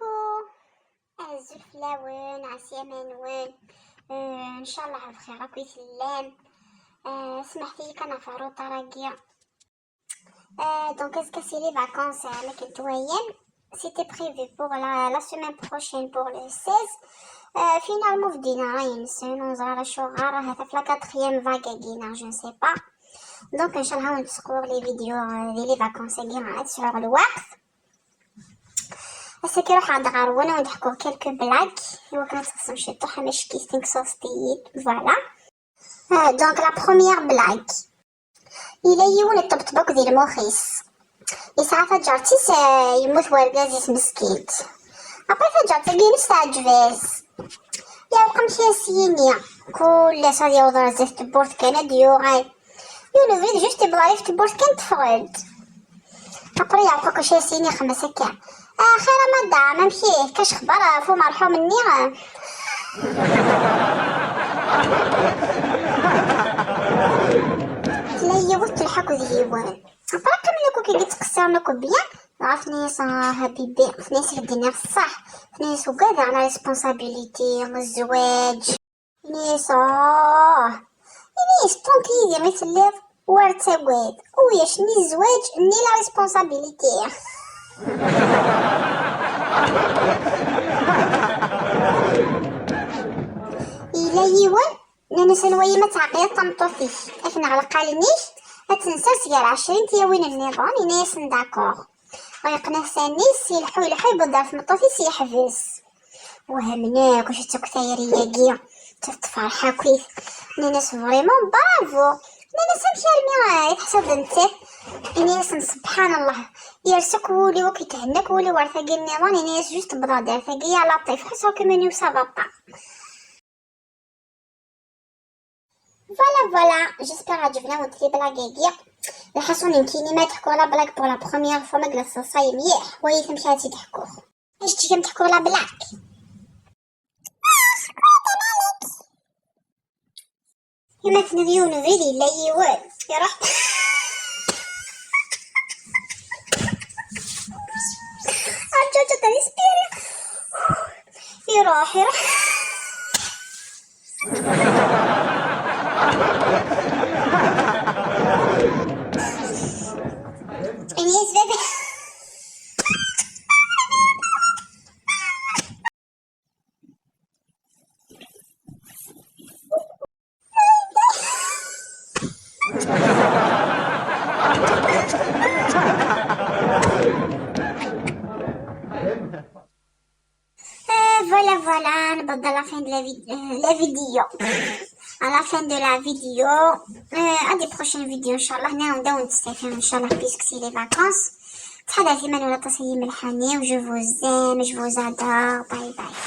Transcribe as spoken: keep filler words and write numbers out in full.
Coucou. Azul fell-awen, ɛeslama-nwen. Euh, ncallah bxir akk i tellam. Euh, smaḥet-iyi kan ɣef retard-agi. Euh, donc, azekka c'est les vacances, euh, akken twayam. C'était prévu pour la, la semaine prochaine, pour le seize. Euh, finalement, bdina rah yensen, ur neẓri ara acuɣer, ahat ɣef la quatrième vague-agi, neɣ je ne sais pas. Donc, ncallah, ad wen-d-sqewweɣ les vidéos, euh, di les vacances-agi, ad sɛuɣ lweqt. Ass-agi ruḥeɣ-d ɣer-wen ad wen-d-ḥkuɣ quelques blagues, i wakken ad teḍsem ciṭuḥ, amack-it, tenkseḍ-iyi-d, voilà. Ah, donc, la première blague. Yella yiwen iṭebṭeb akk di lmux-is. Yesɛa taǧart-is, ah, yemmut wergaz-is meskint. Après, taǧart-agi-ines teɛǧeb-as. Yeɛweq amek i as-yini. Kul ass ad yaweḍ ar zdat tewwurt kan ad d-yuɣal. Yiwen ubrid, juste yewweḍ ɣef tewwurt kan, teffeɣ-d. Après, yeɛweq akk acu i as-yini, ixemmem-as akka: "Axir a madame, amek-ik? Acu axbar ɣef umerḥum-nni?" Tella yiwet telḥa akked yiwen. Après, qqimen akk kagi ttqessiren akk bien. Dɣa tenna-yas: "Ah, a bibi," tenna-yas, "ad d-iniɣ ṣṣeḥ." Tenna-yas: "Ugadeɣ la responsabilité, zzwaǧ." Ini-as: "Oh." Ini-as: "Tant que yid-i i telliḍ, ur ttagad. Ulac ni zzwaǧ, ni la responsabilité." Yella yiwen, nnan-as: "Anwa yima ad tɛeqleḍ tameṭṭut-ik? Ad k-neɣleq allen-ik, ad tt-nsers gar ɛecrin tyawin nniḍen." Ini-asen: "D'accord." Yeqqen iɣsan-is, ileḥḥu, ileḥḥu, yewweḍ ɣer tmeṭṭut-is, yeḥbes. Wehmen akk, acu-tt akk tayri-agi? Tefreḥ akkit. Nnan-as: "Vraiment, bravo!" Nnan-as: "Amek armi, ah, i teḥṣiḍ d nettat?" Ini-asen: "Subḥan Allah, yers akk wul-iw, akk yethenna akk wul-iw ɣer tagi nniḍen." Ini-as: "Juste wwḍeɣ-d ar tagi, ya Laṭif, ḥusseɣ akk iman-iw ça va pas." Voilà, voilà, j'espère ɛeǧben-awent les blagues-agi. Lḥaṣun, nekkini ma d-ḥkuɣ la blague pour la première fois, ma yella teṣṣaṣay mliḥ, wayit amek ara tt-id-ḥkuɣ. Acu tgam, d-ḥkuɣ la blague? Ima tniḍ yiwen ubrid, yella yiwen iruḥ. Arǧu, arǧu, respire. Iruḥ, iruḥ. Ini-as baba. Euh, voilà, voilà, نبدا la fin de la vid-, euh, la vidéo. À la fin de la vidéo, euh, à des prochaines vidéos, إن شاء الله. نعاود نعاود نستفيد إن شاء الله، puisque c'est les vacances. تحدث من ولا تصيم الحني، je vous aime, je vous adore. Bye bye.